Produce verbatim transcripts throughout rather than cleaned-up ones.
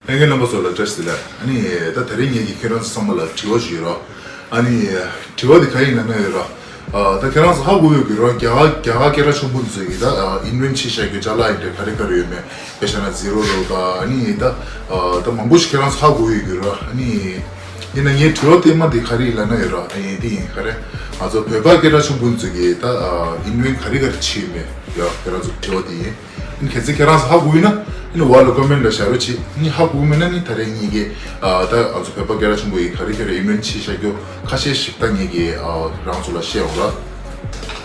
ལྷན་རྒྱས་རྣམ་པ་ཚོ་ལ་བཀྲ་ཤིས་བདེ་ལེགས། ཨ་ནི་ད་དེ་རིང་ངེད་ཀྱིས་ཁྱེད་རང་ཚོ་ཚང་མ་ལ་དྲི་བ་ཞིག་ཡོད་རོགས། ཨ་ནི་དྲི་བ་འདི་ག་ཡིན་ན་ན་ཡོད་རོགས། ཨ་ད་ཁྱེད་རང་ཚོ་ཧ་གོ་ཡོད་ཀྱི་རོགས། རྒྱ་གར་རྒྱ་གར་སྐད་གྲགས་ཆེན་པོ་འདི་ཚོ་གིས་ད་ཨ་ཨིན་ཝེན་བྱས་བཞག་རྒྱུ་ཅ་ལག་ཡིན་འདྲ་ག་རེ་ག་རེ་ཡོད་མེད་དཔེ་བཞག་ན་ཛི་རོ་རོ་ད་ཨ་ནི་ད་ཨ་ད་མང་པོ་ཞིག་ཁྱེད་རང་ཚོ་ཧ་གོ་ཡོད་ཀྱི་རོགས། ཨ་ནི་ཡིན་ན་ངའི་དྲི་བ་དེ་མ་འདི་ག་རེ་ཡིན་ལབ་ན་ཡོད་རོགས། ཨ་ནི་འདི་ཡིན་ག་རེ་ང་ཚོ་བོད་པ་སྐད་གྲགས་ཆེན་པོ་འདི་ཚོ་གིས་ད་ཨ་ཨིན་ཝེན་ག་རེ་ག་རེ་བྱས་ཡོད་མེད་ཡོད་ཁྱེད་རང་ཚོ་དྲི་བ་དེ་ཡིན། ཨ་ནི་གལ་སྲིད་ཁྱེད་རང་ཚོ་ཧ་གོ་ཡོད་ན་ཨ་ནི་འོག་ལ་ཀོ་མེན་ཊི་ལ་བཞག་རོགས་བྱེད། ཨ་ནི་ཧ་གོ་མེད་ན་ཨ་ནི་ད་རེས་ངེད་ཀྱིས་ཨ་ད་ང་ཚོ་བོད་པ་སྐད་གྲགས་ཆེན་པོ་ཡིས་ག་རེ་ག་རེ་ཨིན་ཝེན་བྱས་བཞག་རྒྱུ་ཁ་ཤས་ཤིག་ད་ངེད་ཀྱིས་ཨ་རང་ཚོ་ལ་བཤད་འོང་ར།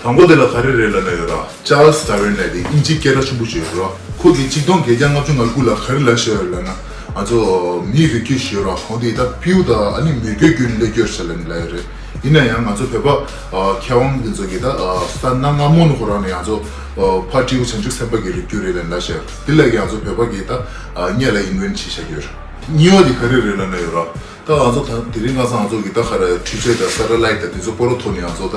དང་པོ་དེ་ལ་ག་རེ་རེད་ལབ་ན་ཡོད་ར། ཅཱར་ལི་སི་ཌར་ཝིན་ལབ་དེ་དབྱིན་ཇིའི་སྐད་གྲགས་ཆེན་པོ་ཞིག་ཡོད་ར། ཁོ་གིས་ཆིག་སྟོང་བརྒྱད་བརྒྱ་ལྔ་བཅུ་ང་དགུ་ལ་ག་རེ་ལབ་བཞག་ཡོད་ལབ་ན། ང་ཚོ་མིའི་རིགས་རྒྱུད་ཞིག་ཡོད་ར། ཁོང་དེ་ད་སྤྲེའུ་དང་ཨ་ནི་མེ་རྒོད་བརྒྱུད་ནས་སླེབས་ཡོད་རེད་ཟེར་ལབ་ནས་ལབ་ཡོད་རེད། ཡིན་ན་ཡང་ང་ཚོ་བོད་པ་ཨ་མཁས་དབང་འདི་ཚོ་གིས་ད་ཨ་ས་གནའ་སྔ་མོ་ནས་ཁོ་རང་ནས་ང་ཚོ་ཨ་ཕ་སྤྲེའུ་བྱང་ཆུབ་སེམས་དཔའ་གི་རིགས་རྒྱུད་རེད་ལབ་ནས་ལབ་བཞག་ཡོད་ར། དེ་ལ་ཡང་ང་ཚོ་བོད་པ་གིས་ད་ཨ་སྔོན་ལ་ཨིན་ཝེན་བྱས་བཞག་ཡོད་རེད། གཉིས་པ་དེ་ག་རེ་རེད་ལབ་ན་ཡོད་ར། ད་ང་ཚོ་ད་དེ་རིང་ཁ་སང་ང་ཚོ་གི་ད་ག་རེ་འཕྲུལ་ཆས་དང་སེ་ཊེ་ལའེ་ཊི་དང་དེ་ཚོ་སྤོ་རོ་ཐོག་ནས་ང་ཚོ་ད་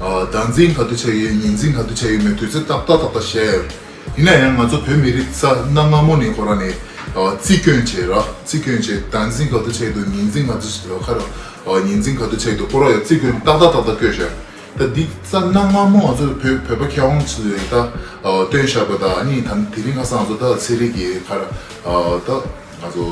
ཨ་ཟླ་འཛིན་ག་དུས་ཆགས་ཡོད་ཉི་འཛིན་ག་དུས་ཆགས་ཡོད་མེད་དུས་ཚོད་ཏག་ཏག་ཏག་ཏག་ཤེས་ཡོད། ཡིན་ན་ཡང་ང་ཚོ་བོད་མི་རིགས་ས་གནའ་སྔ་མོ་ནས་ཁོ་རང་ནས་ཨ་རྩིས་སྐྱོན་བྱས་ར། རྩིས་སྐྱོན་བྱས་ཟླ་འཛིན་ག་དུས་ཆགས་ཡོད་ཉི་འཛིན་ག་དུས་ཆགས་ཡོད་ག་རེ་ཨ་ཉི་འཛིན་ག་དུས་ཆགས་ཡོད་སྤོ་རོ་ཡ་རྩིས་སྐྱོན་ཏག་ཏག་ཏག་ཏག་བཀོད་བཞག་ད་འདི་ས་གནའ་སྔ་མོ་ང་ཚོ་བོད་བོད་པ་མཁས་དབང་ཚོས་ད་ཨ་བཏོན་བཞག་པ་ད་ཨ་ནི་ད་དེ་རིང་ཁ་སང་ང་ཚོ་ད་ཚན་རིག་གི་ག་རེ་ཨ་ད། ང་ཚོ་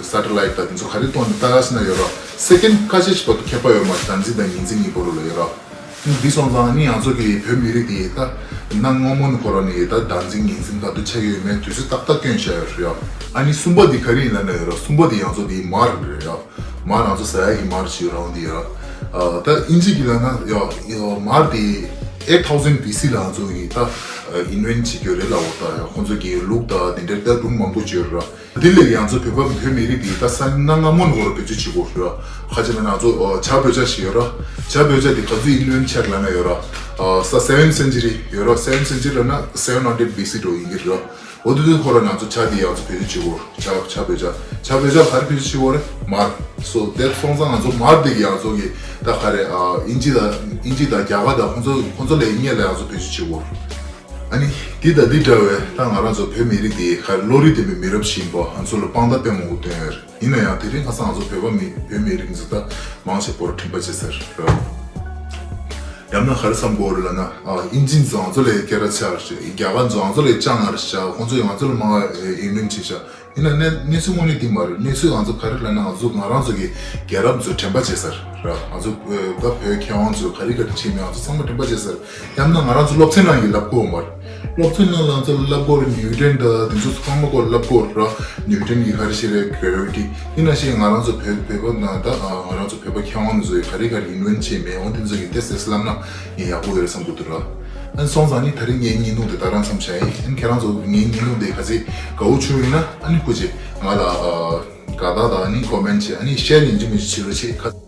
སེ་ཊེ་ལའེ་ཊི་དང་དེ་ཚོ་ག་རེ་གཏོང་ནས་ལྟ་ས་ན་ཡོད་ར། སེ་ཀེན་ཌི་ཁ་ཤས་ཤིག་བར་དུ་ཁྱད་པར་ཡོད་མ་རེད། ཟླ་འཛིན་དང་ཉི་འཛིན་གཉིས་པོ་རུ་ལ་ཡོད་ར། འདི་སོང་ཙང་ནི་ང་ཚོ་གི་བོད་མི་རིགས་དེ་ད་གནའ་སྔ་མོ་ནས་ཁོ་རང་ནས་ད་ཟླ་འཛིན་ཉི་འཛིན་ག་དུས་ཆགས་ཡོད་མེད་དུས་ཚོད་ཏག་ཏག་སྐྱོན་བཞག་ཡོད་ར། ཨ་ནི་གསུམ་པ་འདི་ག་རེ་ཡིན་ལབ་ན་ཡོད་ར། གསུམ་པ་འདི་ང་ཚོ་འདི་མར་རེད་ར། མར་ང་ཚོ་ཟ་ཡ་གི་མར་ཞིག་རང་འདི་ཡོད་ར། ད་ཨིན་ཇི་གི་ལབ་ན་ཡོད་ཡོད་མར་འདི་eight thousand B C ལ་ང་ཚོ་གི་ད་ཨིན་ཝེན་བྱེད་རྒྱུ་རེད་ལབ་འོ། ད་ཡོད་ཁོང་ཚོ་གི་ལུགས་ད་དེ་འདྲ་ད་སྒྲུང་མང་པོ་ཅིག་ཡོད་ར། དེ་ལས་ང་ཚོ་བོད་པ་བོད་མི་རིགས་འདི་ད་ས་གནའ་སྔ་མོ་ནས་འོ་ར་བེད་སྤྱོད་བྱེད་དགོས་ར། ཁ་ཅིག་ལ་ང་ཚོ་ཨ་བྱ་བོད་ཇ་ཞིག་ཡོད་ར། བྱ་བོད་ཇ་འདི་ག་ཚོད་ཨིན་ཝེན་ཆགས་ལབ་ན་ཡོད་ར། ཨ་ས་seventh century ཡོད་ར། seventh century ལབ་ན་seven hundred B C འགྲོ་ཡིན་གྱི་ར། འོ་དེ་དུས་ཁོ་ར་ང་ཚོ་ཇ་འདི་ང་ཚོ་བེད་སྤྱོད་བྱེད་དགོས་ར། ཇ་བྱ་བོད་ཇ་བྱ་བོད་ཇ་ག་རེ་བེད་སྤྱོད་བྱེད་དགོས་རེད། མར། སོ་དེ་སོང་ཙང་ང་ཚོ་མར་འདི་གི་ང་ཚོ་གི་ད་ག་རེ་ཨ་ཨིན་ཇི་དང་ཨིན་ཇི་དང་རྒྱ་གར་དང་ཁོང་ཚོ་ཁོང་ཚོ་ལས་སྔོན་ལ་ང་ཚོ་བེད་སྤྱོད་བྱེད་དགོས་ར། ཨ་ནི། འདི་དང་འདི་འདྲ་བའི་ད་ང་རང་ཚོ་བོད་མི་རིགས་འདི་ག་བློ་རིག་ལྡན་པའི་མི་རབས་ཤིག་ཡིན་པ་ང་ཚོ་ལ་དཔང་རྟགས་དཔེ་མང་པོ་སྟོན་ཡོད་རེད། ཡིན་ན་ཡང་དེ་རིང་ཁ་སང་ང་ཚོ་བོད་པ་མི་བོད་མི་རིགས་ཚོ་ད་མང་ཆེ་བོར་དྲན་པ་བརྗེད་ཚར་རེད། ཡང་ན་ག་རེ་བསམ་གྱི་ཡོད་རེད་ལབ་ན་ཨ་ཨིན་ཇི་ཚོ་ང་ཚོ་ལས་སྐད་གྲགས་ཆེ་བ་རེད། རྒྱ་གར་ཚོ་ང་ཚོ་ལས་སྤྱང་བ་རེད་ཤག་ཁོང་ཚོས་ང་ཚོ་ལས་མང་བ་ཨིན་ལུན་བྱེད་ཤག་ཡིན་ན་གནས་གནས་ཚུལ་དངོས་གནས་འདི་མ་རེད། གནས་ཚུལ་ང་ཚོ་ག་རེ་ལབ་ན་ང་ཚོ་ང་རང་ཚོ་གི་རྒྱལ་རབས་ཚོ་དྲན་པ་བརྗེད་ཚར་ར། ང་ཚོ་ཨ་ད་བོད་མཁས་དབང་ཚོས་ག་རེ་ག་རེ་བྱས་མིན་ང་ཚོ་ཚང་མ་དྲན་པ་བརྗེད་ཚར། ཡང་ན་ང་རང་ཚོ་སློབ་ཚན་ནང་གི་ལབ་དགོས་མ་རེད། སློབ་ཚན་ནང་ལ་ང་ཚོ་ལབ་དགོས་རེད། ནིའུ་ཊོན་དང་དེ་ཚོ་ཚང་མ་སྐོར་ལབ་དགོས་རེད་ར། ནིའུ་ཊོན་གྱིས་ག་རེ་བྱས་རེད་གྷ་རེ་ཝི་ཊི། ཡིན་ན་ཞིག་ང་རང་ཚོ་བོད་བོད་པ་ནང་ད་ང་རང་ཚོ་བོད་པ་མཁས་དབང་ཚོས་ག་རེ་ག་རེ་ཨིན་ཝེན་བྱས་མེད་འོ་དེ་ཚོ་གི་ཏོག་ཙམ་ལབ་ན་ངས་ཡག་པོ་ཡོད་རེད་བསམ་གྱི་འདུག་ར། ཨ་ནི་སོང་ཙང་ནི་ད་རིང་ངའི་བརྙན་ཐུང་དེ་ད་རང་མཚམས་བཞག་ཡིན། ཨ་ནི་ཁྱེད་རང་ཚོ་ངའི་བརྙན་ཐུང་དེ་ག་ཚོད་དགའ་བོ་བྱུང་ཡོད་ན་ཨ་ནི་སྐུ་མཁྱེན་ང་ལ་ཨ་དགའ་རྟགས་དང་ཨ་ནི་ཀོ་མེན་ཊི་བྱེད། ཨ་ནི་ཤེར་ཡིན་གཅིག་མིན་གཅིག་བྱེད་རོགས་བྱེད། ཁ